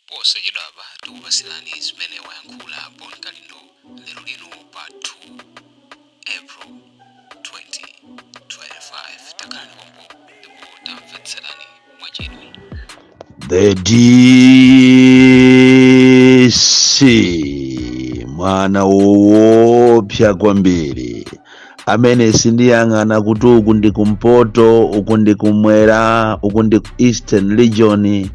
Posachedwapa tikupatsirani zimene wayankhula Bon Kalindo lero lino pa 2 April 2025. Takhalani pompo ndipo tamvetserani mwachidwi. The DC, mwana woopsa kwambiri amene sindiyang'ana kuti uku ndi kumpoto, uku ndi kumwera, uku ndi ku Eastern Region,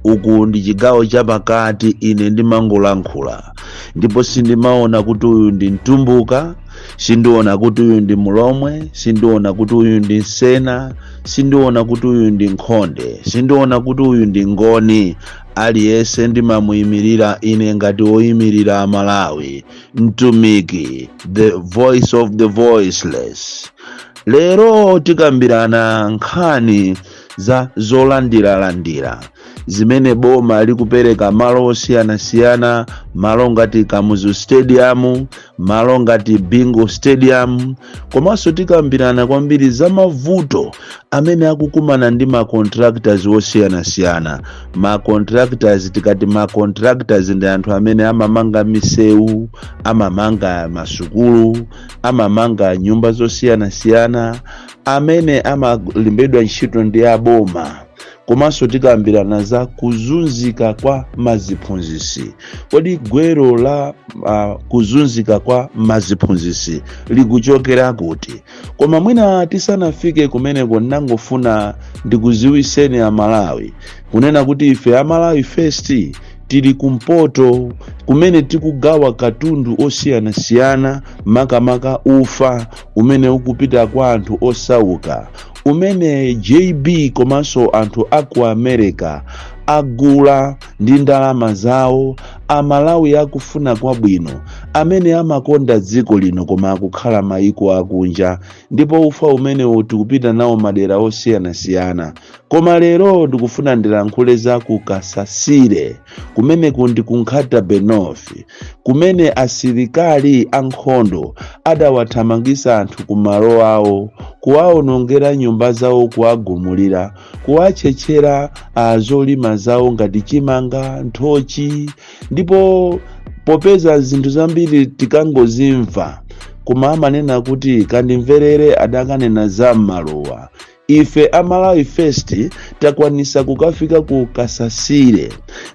uku ndi chigawo chapakati. Ine ndimangolankhula ndipo sindimaona kuti uyu ndi Mtumbuka, sindiona kuti uyu ndi Mulomwe, sindiona kuti uyu ndi Nsena, sindiona kuti uyu ndi Nkhonde, sindiona kuti uyu ndi Ngoni. Aliyense ndimamuyimirira ine ngati woyimirira Amalawi, mtumiki, the voice of the voiceless. Lero tikambirana nkhani za zolandiralandira zimene boma likupereka malo osiyanasiyana, malo ngati Kamuzu Stadium, malo ngati Bingu Stadium. Komanso tikambirana kwambiri za mavuto amene akukumana ndi ma contractors osiyanasiyana. Ma contractors, tikati ma contractors, ndi anthu amene amamanga misewu, amamanga masukulu, amamanga nyumba zosiyanasiyana, amene amalembedwa ntchito ndi aboma. Komanso tikambirana za kuzunzika kwa maziphunzitsi. Kodi gwero la kuzunzika kwa maziphunzitsi likuchokera kuti? Koma mwina tisanafike kumeneko, ndangofuna ndikuziwiseni Amalawi kunena kuti ife Amalawi First tili kumpoto kumene tikugawa katundu osiyanasiyana, makamaka ufa umene ukupita kwa anthu osauka, umene JB komanso anthu aku America agula ndi ndalama zawo. Amalawi akufuna kwabwino amene amakonda dziko lino koma akukhala mayiko akunja, ndipo ufa umenewu tikupita nawo madera osiyanasiyana. Koma lero ndikufuna ndilankhule za ku Kasasire. Kumeneku ndi ku Nkhata Bay North, kumene asilikali ankhondo adawathamangisa anthu ku malo awo, kuwawonongera nyumba zawo, kuwagumulira, kuwatchetchera zolima zawo ngati chimanga, nthochi. Ndipo popeza zinthu zambiri tikangozimva, koma amanena kuti kandimverere adakanena za m'malowa, ife Amalawi First takwanisa kukafika ku Kasasire,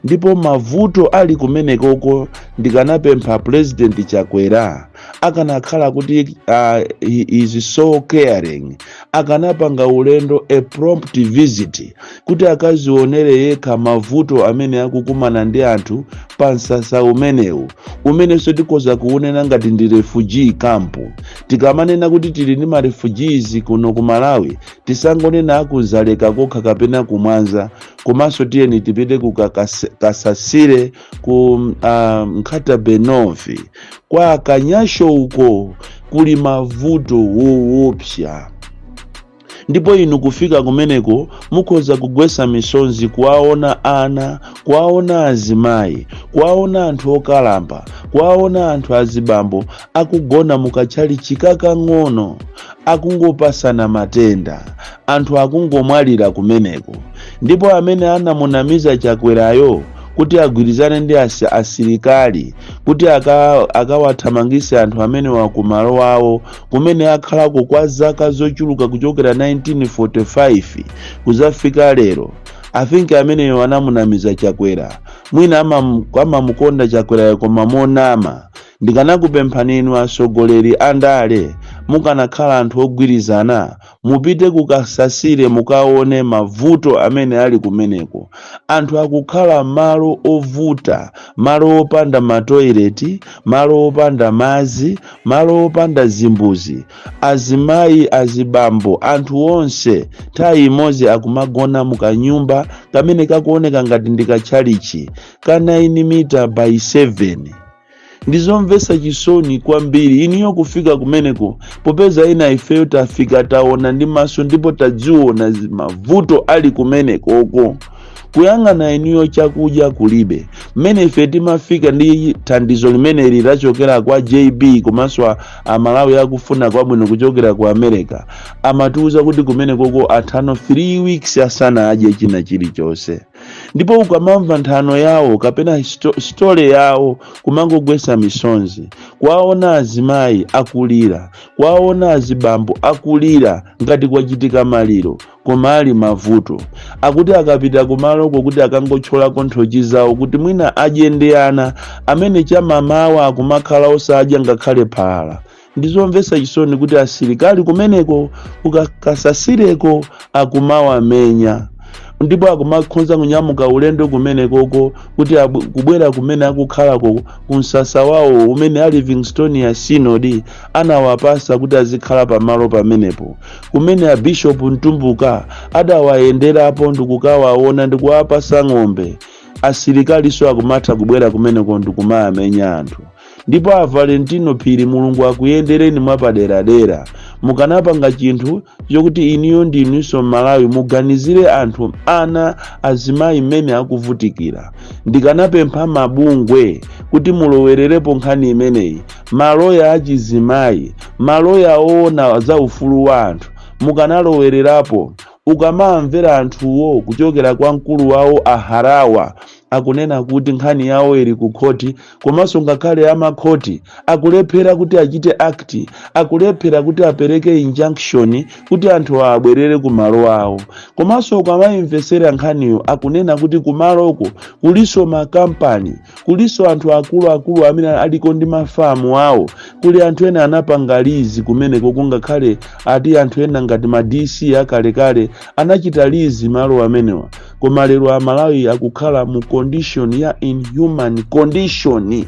ndipo mavuto ali kumenekoko. Ndikanapempha President Chakwera, akanakhala kuti he is so caring, akanapanga ulendo, a prompt visit, kuti akazionere yekha mavuto amene akukumana ndi anthu pa msasa umenewu, umenenso tikhoza kuunena ngati ndi refugee camp. Tikamanena kuti tili ndi ma refugees kuno ku Malawi, tisangonena akuzaleka kokha kapena kumwanza, komanso tiyeni tipite ku Kasasire ku Nkhata Bay North kwa Kanyasho. Uko kuli mavuto woopsa, ndipo inu kufika kumeneko mukhoza kugwesa misonzi kuwaona ana, kuwaona azimayi, kuwaona anthu okalamba, kuwaona anthu azibambo akugona mukatchalichi kakang'ono, akungopasana matenda, anthu akungomwalira kumeneko. Ndipo amene anamunamiza Chakwerayo kuti agwirizane ndi asilikali kuti akawathamangise anthu amene wakumalo awo kumene akhalako kwa zaka zochuluka kuchokera 1945 kuzafika lero, I think ameneyo anamunamiza Chakwera. Mwina amamukonda Chakwerayo koma monama. Ndikanakupemphani inu atsogoleri andale, mukanakhala anthu ogwirizana, mupite kukasasire mukaone mavuto amene ali kumeneko. Anthu akukhala malo ovuta, malo opanda matoileti, malo opanda madzi, malo opanda zimbuzi. Azimayi, azibambo, anthu onse nthawi imodzi akumagona mukanyumba kamene kakuoneka ngati ndi katchalichi ka 9 mita by 7. Ndizomvetsa chisoni kwambiri iniyo kufika kumeneko, popeza ina ifeyo tafika, taona ndi maso ndipo tadziona mavuto ali kumenekoko. Kuyang'ana iniyo, chakudya kulibe. Mmene ife timafika ndi thandizo limeneli lachokera kwa JB komanso Amalawi akufuna kwabwino kuchokera ku America, amatiuza kuti kumenekoko athano 3 weeks asana adye china chilichonse. Ndipo ukamamva nthano yawo kapena story yawo, kumangogwesa misonzi, kwaona azimayi akulira, kwaona azibambo akulira ngati kwachitika maliro, koma ali mavuto akuti akapita kumaloko kuti akangothyolako nthochi zawo kuti mwina adye ndi ana amene chamamawa akumakhala osadya ngakhale phala. Ndizomvetsa chisoni kuti asilikali kumeneko kukakasasireko akumawamenya, ndipo akumakhonza kunyamuka ulendo kumenekoko kuti kubwera kumene akukhalako kumsasa wawo umene a Livingstonia Synod anawapasa kuti azikhala pamalo pamenepo, kumene a Bishop Mtumbuka adawayenderapo ndikukawaona ndikuwapasa ng'ombe. Asilikaliso akumatha kubwera kumeneko ndikumayamenya anthu. Ndipo a Valentino Phiri, Mulungu akuyendereni mwapaderadera. Mukanapanga chinthu chokuti iniyo ndinunso Malawi muganizire anthu, ana, azimayi mmene akuvutikira. Ndikanapempha mabungwe kuti mulowererepo nkhani imeneyi, maloya achizimayi, maloya oona za ufulu wa anthu, mukanalowererapo. Ukamamvera anthuwo kuchokera kwa mkulu wawo Aharawa, akunena kuti nkhani yawo ili ku khoti, komanso ngakhale amakhoti akulephera kuti achite act, akulephera kuti apereke injunction kuti anthu abwerere ku malo awo. Komanso ukamayimvesera nkhaniyo, akunena kuti kumaloko kuliso makampani, kuliso anthu akuluakulu amene aliko ndi mafamu awo, kuli anthu ena anapanga lease kumeneko, kungakhale ati anthu ena ngati ma DC akalekale anachita lease malo amenewa. Koma lero Amalawi akukhala mu condition ya inhuman condition.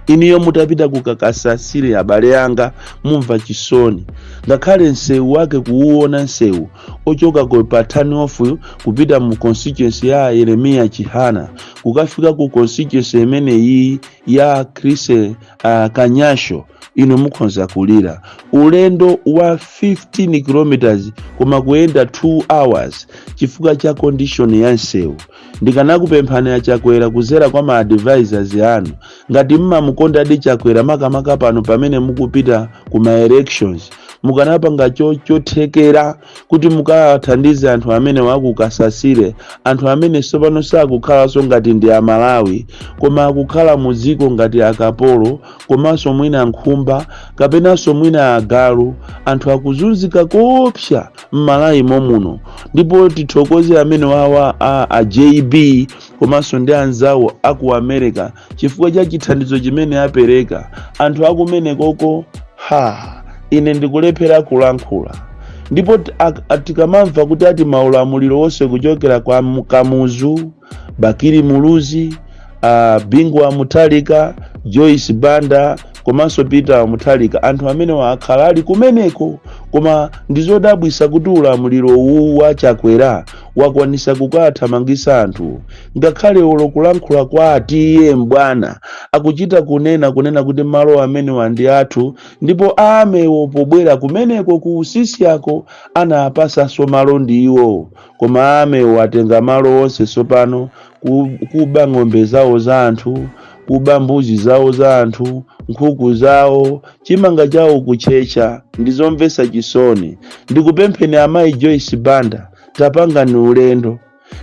Iniyo mutapita kukakasasire, abale anga, mumva chisoni. Ngakhale msewu wake kuuona, msewu ochoka ku pa turn off kupita mu constituency ya Yeremiya Chihana kukafika ku constituency imeneyi ya Chris Kanyasho, inu mukhonza kulira. Ulendo wa 15 kilometers koma kuyenda 2 hours chifukwa cha condition ya msewu. Ndikanakupemphani aChakwera kuzera kwa ma advisors anu, ngati mmamukondadi Chakwera, makamaka pano pamene mukupita ku ma elections, mukanapanga chothekera kuti mukathandize anthu amene wakukasasire, anthu amene tsopano sakukhalanso ngati ndi Amalawi, koma akukhala mu dziko ngati akapolo, komanso mwina nkhumba kapenanso mwina agalu. Anthu akuzunzika koopsa m'Malawi momuno. Ndipo tithokoze amene wawa a JB komanso ndi anzawo aku America chifukwa cha chithandizo chimene apereka anthu akumenekoko. Ha, ine ndikulephera kulankhula. Ndipo tikamamva kuti ati maulamuliro onse kuchokera kwa Kamuzu, Bakili Muluzi, Bingu wa Mutharika, Joyce Banda komanso Peter Mutharika, anthu amene akhala ali kumeneko, koma ndizodabwisa kuti ulamuliro uwu wa Chakwera wakwanisa kukathamangisa anthu. Ngakhale olo kulankhula kwa atiye mbwana akuchita kunena kuti malo amenewa ndi athu, ndipo amewo pobwera kumeneko ku usisi ako anapasanso malo ndi iwo, koma amewo atenga malo onse tsopano, kuba ng'ombe zawo za anthu, kuba mbuzi zawo za anthu, nkhuku zawo, chimanga chawo kuchecha. Ndizomvetsa chisoni. Ndikupempheni amayi Joyce Banda, tapangani ulendo.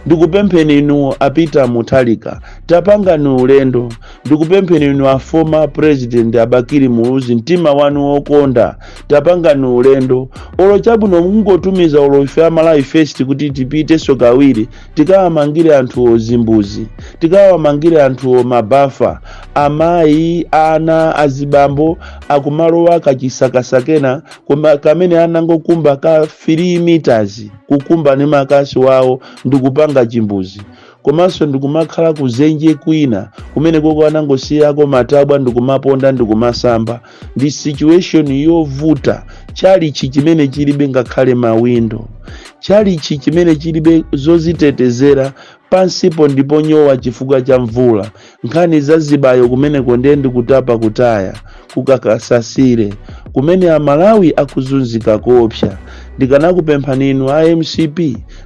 Ndikupempheni inu a Peter Mutharika, tapangani ulendo. Ndikupempheni inu a former president Abakili Muluzi, mtima wanu wokonda, tapangani ulendo. Olo chabwino mungotumiza olo ife Amalawi First kuti tipitenso kawiri, tikawamangire anthuwo zimbuzi, tikawamangire anthuwo mabafa. Amayi, ana, azibambo akumalowa kachisakasakena koma kamene anangokumba ka 3 meters, kukumba ndi makasi wawo ndikupanga chimbuzi, komanso ndikumakhala kuzenje kwina kumene koko anangosiyako matabwa ndikumaponda ndikumasamba. Ndi situation yovuta. Chalichi chimene chilibe ngakhale mawindo, chalichi chimene chilibe zozitetezera pansipo ndipo nyowa chifukwa cha mvula, nkhani za zibayo kumeneko, ndiye ndikutapa kutaya kukakasasire kumene Amalawi akuzunzika kopsa. Ndikanakupemphani inu a MCP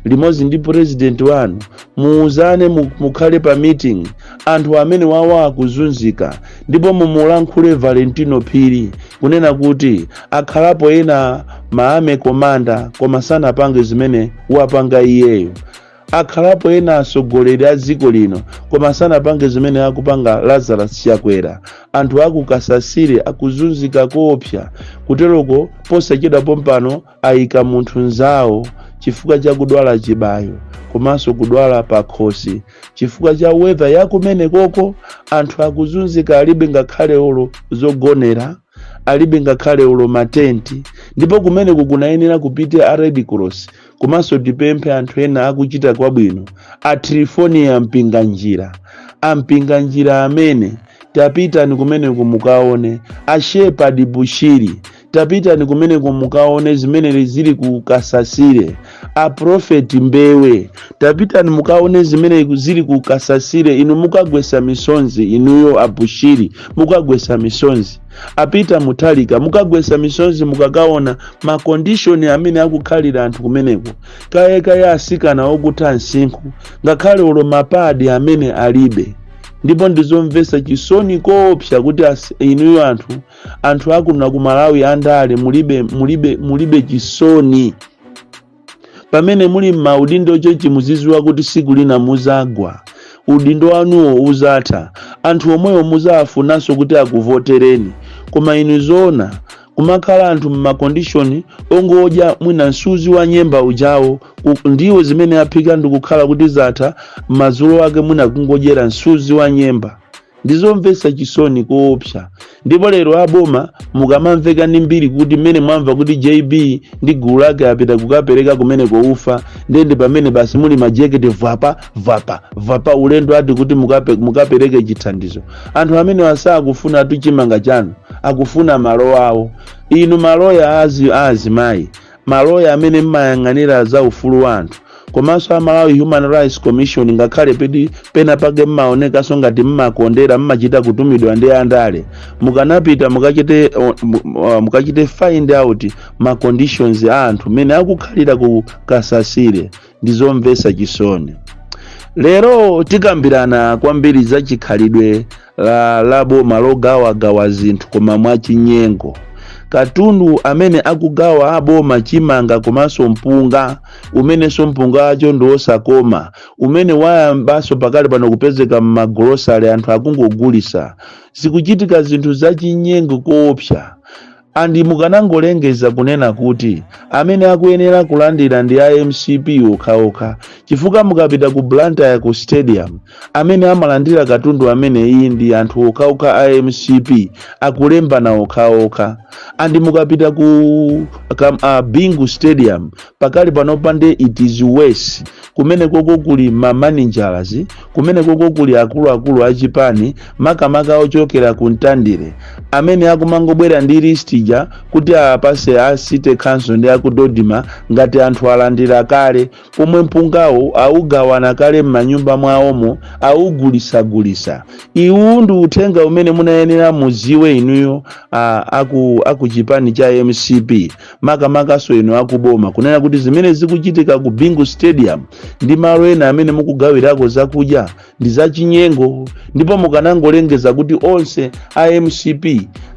limodzi ndi president wanu, muuzane, mukhale pa meeting. Anthu amene wawa akuzunzika, ndipo mumulankhule Valentino Phiri kunena kuti akhalapo ena ma army commander koma sanapange zimene wapanga iyeyo. Akhalapo ena atsogoleri a dziko lino, koma sanapange zimene akupanga Lazarus Chakwera. Anthu akukasasire akuzunzika koopsa. Kuteroko posachedwa pompano ayika munthu nzawo chifukwa cha kudwala chibayo komanso kudwala pakhosi chifukwa cha weather yakumene koko. Anthu akuzunzika, alibe ngakhale olo zogonera, alibe ngakhale olo matenti, ndipo kumeneku kunayenera kupite a Red Cross. Komanso tipemphe anthu ena akuchita kwabwino, a Trifonia Mpinganjira, ampinganjira amene tapitani kumeneku mukaone, a Shepherd Bushiri, tapitani kumeneku mukaone zimene zili ku Kasasire. A Prophet Mbewe, tapitani mukaone zimene zili ku Kasasire. Inu mukagwesa misonzi, inuyo abushiri mukagwesa misonzi, apita Muthalika mukagwesa misonzi mukakaona ma condition amene akukhalira anthu kumeneko. Kayekaye asikana okutha msinkhu ngakhale olo ma pad amene alibe. Ndipo ndizomvetsa chisoni koopsa kuti inuyo anthu akuno ku Malawi andale mulibe, mulibe, mulibe chisoni. Pamene muli m'maudindo chonchi, muzidziwa kuti siku lina muzagwa, udindo wanuwo uzatha, anthu omwewo muzawafunanso kuti akuvotereni. Koma inu zoona kumakhala anthu mma condition ongodya mwina msuzi wa nyemba ujawo, ndiwo zimene aphika ndikukhala kuti zatha, madzulo ake mwina kungodyera msuzi wa nyemba. Ndizomvetsa chisoni koopsa. Ndipo lero aboma mukamamveka ndi mbiri kuti mmene mwamva kuti JB ndi gulu lake apita kukapereka kumeneko ufa, ndende pamene basi muli majekete vwapa vwapa vwapa, ulendo ati kuti mukapereke chithandizo. Anthu amene asakufuna atu chimanga chanu, akufuna malo awo. Inu maloya azimayi, maloya amene mmayang'anira za ufulu wa anthu, komanso a Malawi Human Rights Commission, ngakhale pedi pena pake mmaonekanso ngati mmakondera, mmachita kutumidwa ndi andale, mukanapita mukachite find out ma conditions a anthu mmene akukhalira ku Kasasire. Ndizomvetsa chisoni. Lero tikambirana kwambiri za chikhalidwe la boma logawagawa zinthu koma mwachinyengo. Katundu amene akugawa aboma, chimanga komanso mpunga, umenenso mpunga wacho ndi wosakoma, umene wayambanso pakali pano kupezeka m'magolosale, anthu akungogulisa, zikuchitika zinthu zachinyengo koopsa. And mukanangolengeza kunena kuti amene akuyenera kulandira ndi a MCP okhaokha, chifukwa mukapita ku Blantyre ku stadium, amene amalandira katundu amene iyi ndi anthu okhaokha a MCP, akulembana okhaokha. And mukapita ku Bingu Stadium pakali panopa nde it is worse. Kumene koko kuli ma managers, kumene koko kuli akuluakulu achipani, makamaka ochokera ku Mtandire, amene akumangobwera ndi list ija kuti apase a city council ndi akudodima ngati anthu alandira kale, pomwe mpungawo augawana kale m'manyumba mwawomo, augulisagulisa. Iwu ndi uthenga umene munayenera muziwe inuyo aku chipani cha MCP, makamakaso inu akuboma, kunena kuti zimene zikuchitika ku Bingu Stadium ndi malo ena amene mukugawirako zakudya ndi zachinyengo. Ndipo mukanangolengeza kuti onse a MCP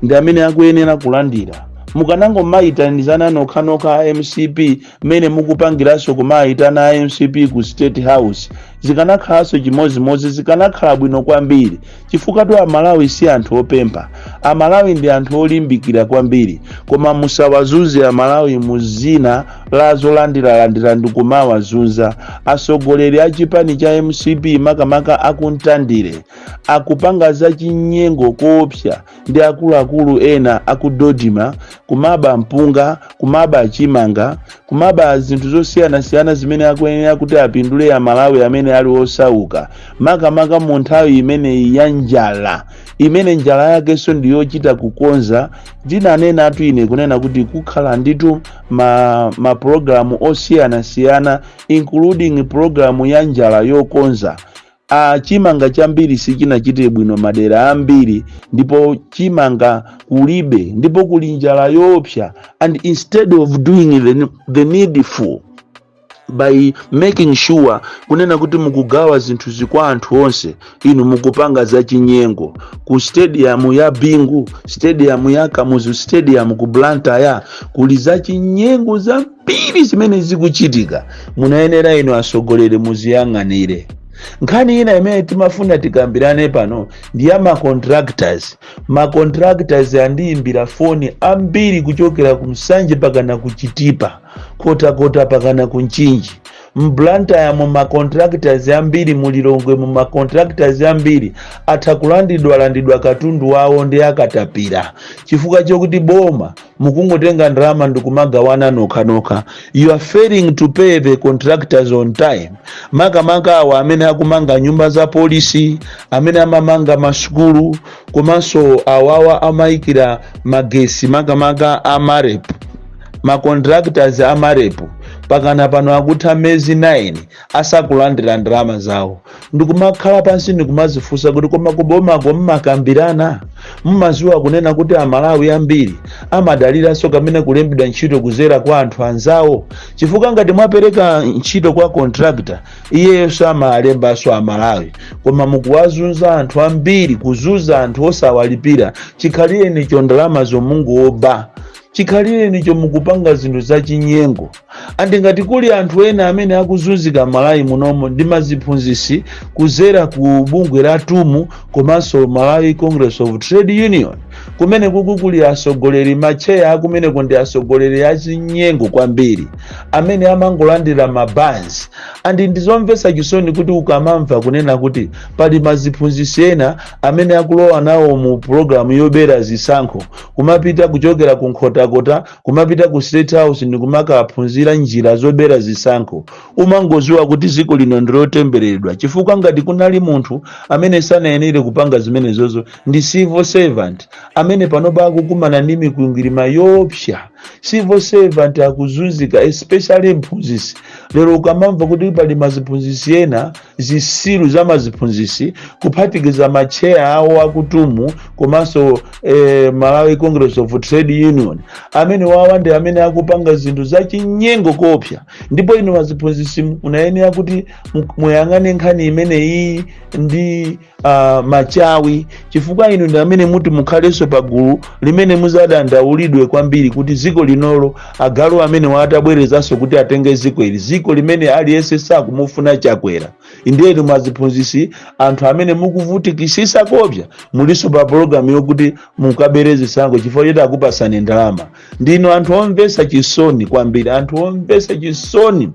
ndi amene akuyenera kulandira, mukanangomayitanizana nokhanokha a MCP mmene mukupangiranso kumayitana a MCP ku State House, zikanakhalanso chimozimozi, zikanakhala bwino kwambiri, chifukwa tu Amalawi si anthu opempha. Amalawi ndi anthu olimbikira kwambiri. Koma musawazunze Amalawi mu zina la zolandiralandira ndi kumawazunza. Atsogoleri a chipani cha MCP, makamaka akuntandire, akupanga zachinyengo koopsa ndi akuluakulu ena akudodima, kumaba mpunga, kumaba chimanga, kumaba zinthu zosiyanasiyana zimene akuyenera kuti apindule Amalawi amene ali osauka, makamaka mu nthawi imeneyi ya njala, imene njala yakenso ndiyochita kukonza. Ndinanenatu ine kunena kuti kukhala nditu mapulogalamu osiyanasiyana, including pulogalamu ya njala yokonza. Chimanga chambiri sichinachite bwino madera ambiri, ndipo chimanga kulibe, ndipo kuli njala yoopsa. And instead of doing the needful by making sure kunena kuti mukugawa zinthu kwa anthu onse, inu mukupanga zachinyengo ku stadium ya Bingu, stadium ya Kamuzu Stadium ku Blantyre. Kuli zachinyengo zambiri. zambiri zimene zikuchitika. Munayenera inu atsogoleri muziyang'anire. Nkhani ina imene timafuna tikambirane pano ndi ya macontractors. Macontractors andiyimbira foni ambiri kuchokera ku Nsanje pakana ku Chitipa, Kotakota pakana ku Mchinji, mBlantyre mu macontractors ambiri, muLilongwe mu macontractors ambiri atha kulandidwa landidwa katundu wawo ndi akatapira, chifukwa chokuti boma mukungotenga ndalama ndikumagawana nokhanokha. You are failing to pay the contractors on time, makamaka awo amene akumanga nyumba za polisi, amene amamanga masukulu, komanso awawa amayikira magesi, makamaka aMAREP. Macontractors aMAREP pakana pano akutha miyezi 9 asakulandira ndalama zawo. Ndikumakhala pansi ndikumazifunsa kuti, koma kubomako mmakambirana? Mmaziwa kunena kuti Amalawi ambiri amadaliranso kamene kulembedwa ntchito kuzera kwa anthu anzawo? Chifukwa ngati mwapereka ntchito kwa contractor, iyeyo amalembanso Amalawi, koma mukuwazunza anthu ambiri, kuzunza anthu osawalipira. Chikhalirenicho ndalama zomunguoba, chikhalirenicho mukupanga zinthu zachinyengo. And ngati kuli anthu ena amene akuzunzika Malawi munomo, ndi maziphunzisi kuzera ku bungwe la TUM komanso Malawi Congress of Trade Union, kumene kuku kuli atsogoleri, macheya akumeneko ndi atsogoleri achinyengo kwambiri amene amangolandira mabanzi. And ndizomvetsa chisoni kuti ukamamva kunena kuti pali maziphunzisi ena amene akulowa nawo mu pulogalamu yobera zisankho, kumapita kuchokera ku Nkhotakota kumapita ku State House ndikumakaphunzira njira zobera zisankho, umangoziwa kuti dziko lino ndilotembereredwa. Chifukwa ngati kunali munthu amene sanayenere kupanga zimenezozo, ndi civil servant amene panopa akukumana ndi mikwingwirima yoopsa. Civil servant akuzunzika, especially mphunzisi. Lero ukamamva kuti pali maziphunzisi ena, zisilu za maziphunzisi, kuphatikiza macheya awo akuTUM komanso Malawi Congress of Trade Union, amene wawa ndi amene akupanga zinthu zachinyengo kopsa. Ndipo inu maziphunzisi munayenera kuti muyang'ane nkhani imeneyi ndi machawi, chifukwa inu ndi amene muti mukhalenso pagulu limene muzadandaulidwe kwambiri kuti dziko linolo agalu amene watabwerezanso kuti atenge dziko ili, dziko limene aliyense sakumufuna Chakwera. Ndiye inu maziphunzisi, anthu amene mukuvutikisisa kopsa, muliso pa pologalamu yokuti mukabere zisankho chifukwa choti akupasani ndalama. Ndinu anthu omvetsa chisoni kwambiri, anthu omvetsa chisoni,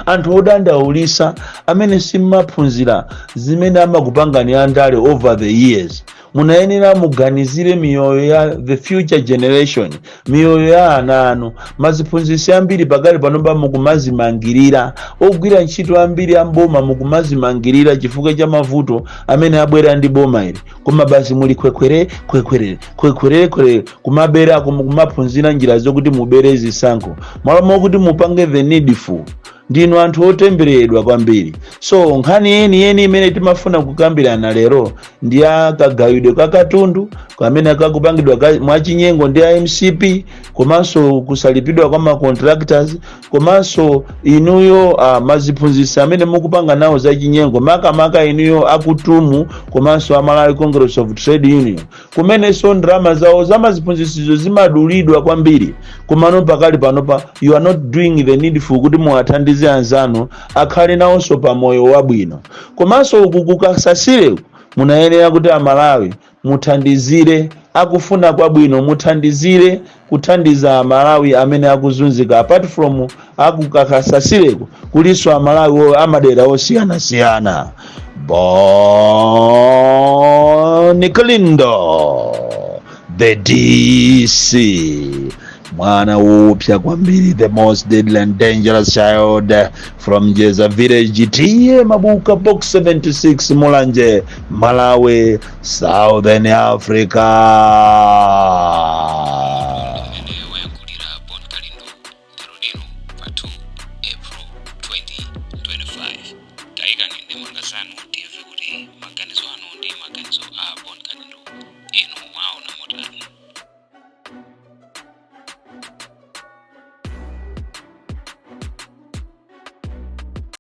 anthu odandaulisa amene simmaphunzira zimene amakupangani andale over the years. Munayenera muganizire miyoyo ya the future generation, miyoyo ya ana anu. Maziphunzisi ambiri pakali panopa mukumazimangirira, ogwira ntchito ambiri amboma mukumazimangirira chifukwa cha mavuto amene abwera ndi boma ili, koma basi muli khwekhwere khwekhwerere khwekhwerere khwerere kumabera, kumaphunzira njira zokuti mubere zisankho malo mokuti mupange the needful. Ndinu anthu otembereredwa kwambiri. So nkhani yeniyeni imene timafuna kukambirana lero ndi ya kagawidwe ka katundu kamene kakupangidwa mwachinyengo ndi a MCP, komanso kusalipidwa kwa macontractors, komanso inuyo maziphunzitsi amene mukupanga nawo zachinyengo, makamaka inuyo akuTUM komanso a Malawi Congress of Trade Union, kumenenso ndalama zawo zamaziphunzitsizo zimadulidwa kwambiri. Komano pakali panopa you are not doing the needful kuti muwathandize anzanu akhale nawonso pa moyo wabwino. Komanso uku kukasasireku munayenera kuti Amalawi muthandizire, akufuna kwabwino muthandizire kuthandiza Amalawi amene akuzunzika. Apart from akukakasasireko, kulinso Amalawi amadera osiyanasiyana. Bon Kalindo, the DC, mwana wopsa kwambiri, the most deadly and dangerous child from Jeza Village, T/A Mabuka, Box 76, Mulanje, Malawi, Southern Africa.